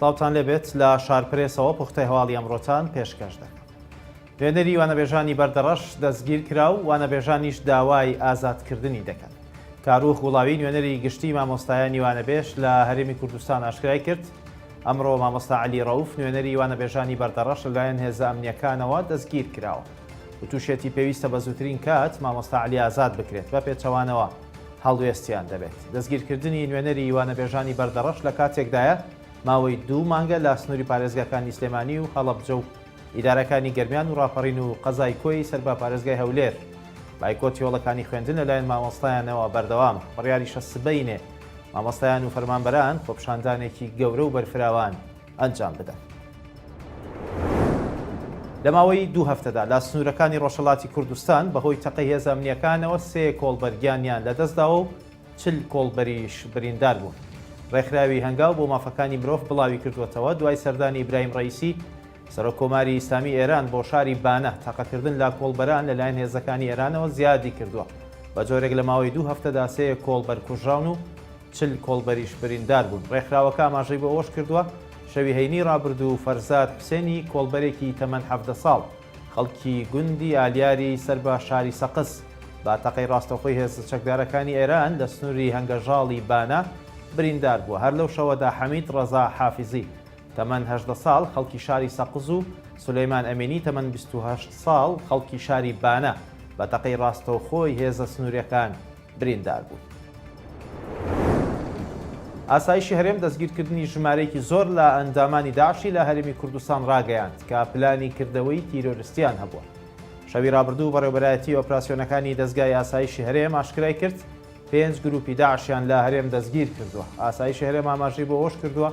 سڵاوتان لێبێت لە شارپرێسەوە پوختەی هەواڵی ئەمڕۆتان پێشکەش دەکەم. نوێنەری وانەبێژانی بەردەڕەش دەستگیر کرا و وانەبێژانیش داوای ئازادکردنی دەکەن. کاروخ گوڵاوی نوێنەری گشتی مامۆستایانی وانەبێژ لە هەرێمی کوردستان ئاشکرای کرد، ئەمڕۆ مامۆستا عەلی ڕەوف نوێنەری وانەبێژانی بەردەڕەش لەلایەن هێزە ئەمنییەکانەوە دەستگیر کراوە. وتوشیەتی پێویستە بە زووترین کات مامۆستا عەلی ئازاد بکرێت، بە پێچەوانەوە هەڵوێستیان دەبێت. دەستگیرکردنی نوێنەری وانەبێژانی بەردەڕەش لە کاتێکدایە ماوەی دوو مانگە لە سنووری پارێزگاکانی سلێمانی و هەڵەبجە و ئیدارەکانی گەرمیان و ڕاپەڕین و قەزای کۆیەی سەر بە پارێزگای هەولێر بایکۆتی هۆڵەکانی خوێندن لەلایەن مامۆستایانەوە بەردەوامە، بڕیاریشە سبەینێ مامۆستایان و فەرمانبەران خۆپیشاندانێکی گەورە و بەرفراوان ئەنجام بدەن. لە ماوەی دوو هەفتەدا لە سنوورەکانی ڕۆژهەڵاتی کوردستان بەهۆی تەقەی هێزە ئەمنییەکانەوە سێ کۆڵبەر گیانیان لەدەستداوە و 40 کۆڵبەریش بریندار بوون. ڕێکخراوی هەنگاو بۆ مافەکانی مرۆڤ بڵاویکردووەتەوە، دوای سەردانی ئیبراهیم ڕەئیسی، سەرۆک کۆماری ئیسلامی ئێران بۆ شاری بانە، تەقەکردن لە کۆڵبەران لەلایەن هێزەکانی ئێرانەوە زیادی کردووە، بە جۆرێک لە ماوەی دوو هەفتەدا سێ کۆڵبەر کوژراون و 40 کۆڵبەریش بریندار بوون. ڕێکخراوەکە ئاماژەی بۆ ئەوەش کردووە، شەوی هەینی ڕابردوو فەرزاد حوسێنی کۆڵبەرێکی تەمەن 17 ساڵ، خەڵکی گوندی ئالیاری سەر بە شاری سەقز، بە تەقەی ڕاستەوخۆی هێزە چەکدارەکانی ئێران لە سنووری هەنگەژاڵی بانە بریندار بووە. هەر لەو شەوەدا حەمید ڕەزا حافزی، تەمەن 18 ساڵ، خەڵکی شاری سەقز و سولەیمان ئەمینی تەمەن 28 ساڵ، خەڵکی شاری بانە، بە تەقەی ڕاستەوخۆی هێزە سنوورییەکان بریندار بوون. ئاسایشی هەرێم دەستگیرکردنی ژمارەیەکی زۆر لە ئەندامانی داعشی لە هەرێمی کوردستان ڕاگەیاند کە پلانی کردەوەی تیرۆرستیان هەبووە. شەوی ڕابردوو بەڕێوەبەرایەتی ئۆپراسیۆنەکانی دەزگای ئاسایشی هەرێم ئاشکرای کرد، پێنج گروپی داعشیان لە هەرێم دەستگیر کردووە. ئاسایشی هەرێم ئاماژەی بۆ ئەوەش کردووە،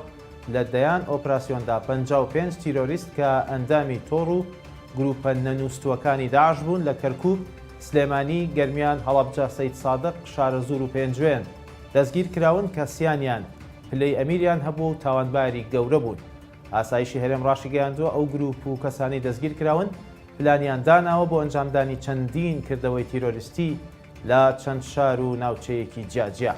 لە دەیان ئۆپراسیۆندا 55 تیرۆریست کە ئەندامی تۆڕ و گروپە نەنووستووەکانی داعش بوون لە کەرکووک، سلێمانی، گەرمیان، هەڵەبجە، سەیدسادق، شارەزوور و پێنجوێن دەستگیرکراون کە سیانیان پلەی ئەمیریان هەبووە و تاوانباری گەورە بوون. ئاسایشی هەرێم ڕاشیگەیاندووە، ئەو گروپ و کەسانەی دەستگیرکراون پلانیان داناوە بۆ ئەنجامدانی چەندین کردەوەی تیرۆریستی لە چەند شار و ناوچەیەکی جیاجیا.